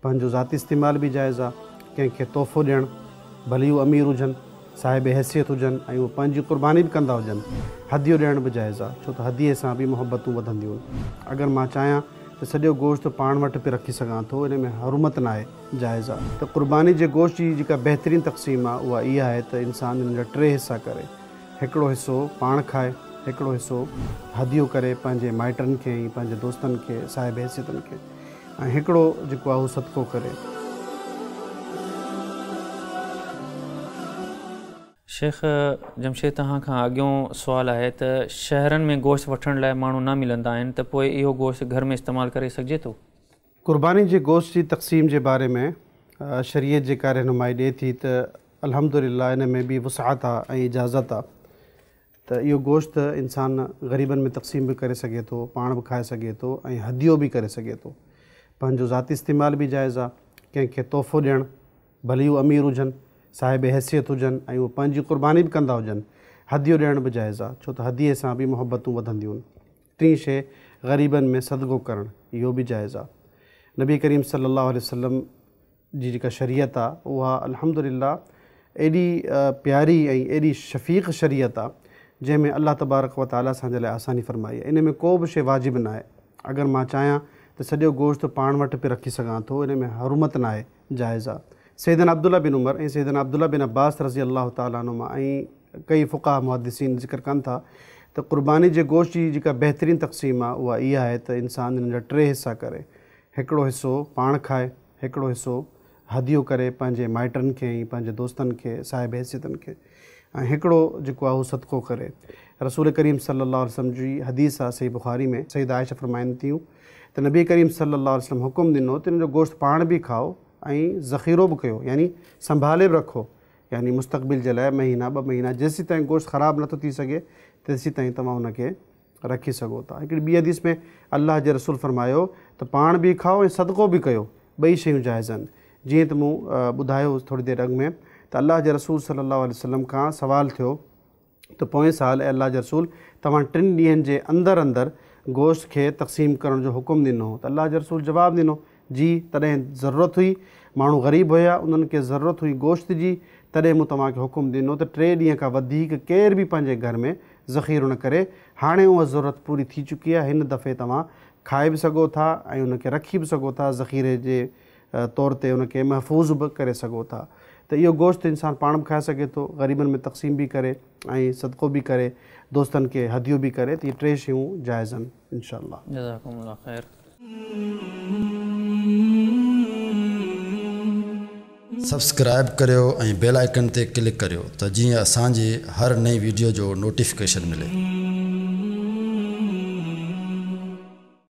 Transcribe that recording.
پنهنجو ذاتي استعمال به جائز آ، ڪنهن کي تحفو ڏيڻ، ڀلي هو امير هجن، صاحب حيثيت هجن ۽ اهي پنهنجي قرباني به ڪندا هجن، هديو ڏيڻ به جائز آ، ڇو ته هديي سان به محبتون وڌنديون. اگر مان چاهيان ته سڄو گوشت پاڻ وٽ به رکي سگهان ٿو، ان ۾ حرمت ناهي، جائز آ. ته قرباني جي گوشت جي جيڪا بهترين تقسيم آ، اها اها آهي ته انسان ان جا ٽي حصا ڪري. هڪڙو حصو پاڻ کائي، هڪڙو حصو هديو ڪري پنهنجي مائٽن کي ۽ پنهنجي دوستن کي، صاحب حيثيتن کي ۽ هڪڙو جيڪو آهي اهو صدقو ڪري. شيخ جمشيد توهان کان اڳيون سوال آهي ته شهرن ۾ گوشت وٺڻ لاء ماڻهو نه ملندا آهن ته پوء اهو گوشت گهر ۾ استعمال ڪري سگهجي ٿو؟ قرباني جي گوشت جي تقسيم جي باري ۾ شريعت جيڪا رهنمائي ڏئي ٿي ته الحمدلله ان ۾ به وسعت آ ۽ اجازت آ ته اهو گوشت انسان غريبن ۾ تقسيم به ڪري سگهي ٿو، پاڻ به کائي سگهي ٿو ۽ هديو به ڪري سگهي ٿو. پنهنجو ذاتي استعمال به جائز آ، ڪنهن کي تحفو ڏيڻ، ڀلي هو امير هجن، صاحب حيثيت هجن ۽ اهي پنهنجي قرباني به ڪندا هجن، هديو ڏيڻ به جائز آ، ڇو ته هديي سان به محبتون وڌنديون. ٽين شيء غريبن ۾ صدقو ڪرڻ، اهو به جائز آ. نبي ڪريم صلي الله عليه وسلم جي جيڪا شريعت آ اها الحمد لله ايڏي پياري ۽ ايڏي شفيق شريعت آ جنهن ۾ الله تبارڪ و تعالي اسان جي لاء آساني فرمائي آ ان ۾ ڪو به شيء واجب ناهي اگر مان چاهيان ته سڄو گوشت پاڻ وٽ به رکي سگهان ٿو ان ۾ حرمت ناهي جائز آ سيدنا عبدالله بن عمر ۽ سيدنا عبدالله بن عباس رضي الله تعالي عنهما ۽ ڪئي فقها محدثين ذڪر ڪن ٿا ته قرباني جي گوشت جي جيڪا بهترين تقسيم آ اها اها آهي ته انسان ان جا ٽي حصا ڪري هڪڙو حصو پاڻ کائي هڪڙو حصو هديو ڪري پنهنجي مائٽن کي ۽ پنهنجي دوستن کي، صاحب حيثيتن کي ۽ هڪڙو جيڪو آهي اهو صدقو ڪري. رسول ڪريم صلي الله عليه وسلم جي حديث آهي صحيح بخاري ۾، سيده عائشه فرمائن ٿيون ته نبي ڪريم صلي الله عليه وسلم حڪم ڏنو ته ان جو گوشت پاڻ به کائو ۽ ذخيرو به ڪيو يعني سنڀالي به رکو يعني مستقبل جي لاء مهينا ٻه مهينا جيسيتائين گوشت خراب نٿو ٿي سگهي تيسيتائين توهان ان کي رکي سگهو ٿا. هڪڙي ٻي حديث ۾ الله جي رسول فرمايو ته پاڻ به کائو ۽ صدقو به ڪيو، ٻئي شيون جائز آهن. جيئن ته مون ٻڌايو ٿوري دير اڳ ۾ ته الله جي رسول صلي الله عليه وسلم کان سوال ٿيو ته پوئين سال اي الله جي رسول توهان ٽن ڏينهن جي اندر اندر گوشت کي تقسيم ڪرڻ جو حڪم ڏنو هو ته الله جي رسول جواب ڏنو جي، تڏهن ضرورت هئي، ماڻهو غريب هيا، انهن کي ضرورت هئي گوشت جي، تڏهن مون توهان کي حڪم ڏنو ته ٽي ڏينهن کان وڌيڪ ڪير به پنهنجي گهر ۾ ذخيرو نه ڪري، هاڻي اها ضرورت پوري ٿي چڪي آهي، هن دفعي توهان کائي به سگهو ٿا ۽ ان کي رکي به سگهو ٿا، ذخيري جي طور تي ان کي محفوظ به ڪري سگهو ٿا ته اهو گوشت انسان پاڻ به کائي سگهي ٿو، غريبن ۾ تقسيم به ڪري ۽ صدقو به ڪري، دوستن کي هديو به ڪري ته اهي ٽي شيون جائز آهن انشاء الله. جزاڪم الله خير. سبسڪرائيب ڪريو ۽ بيل آئيڪن تي ڪلڪ ڪريو ته جيئن اسان جي هر نئين ويڊيو جو نوٽيفڪيشن ملي.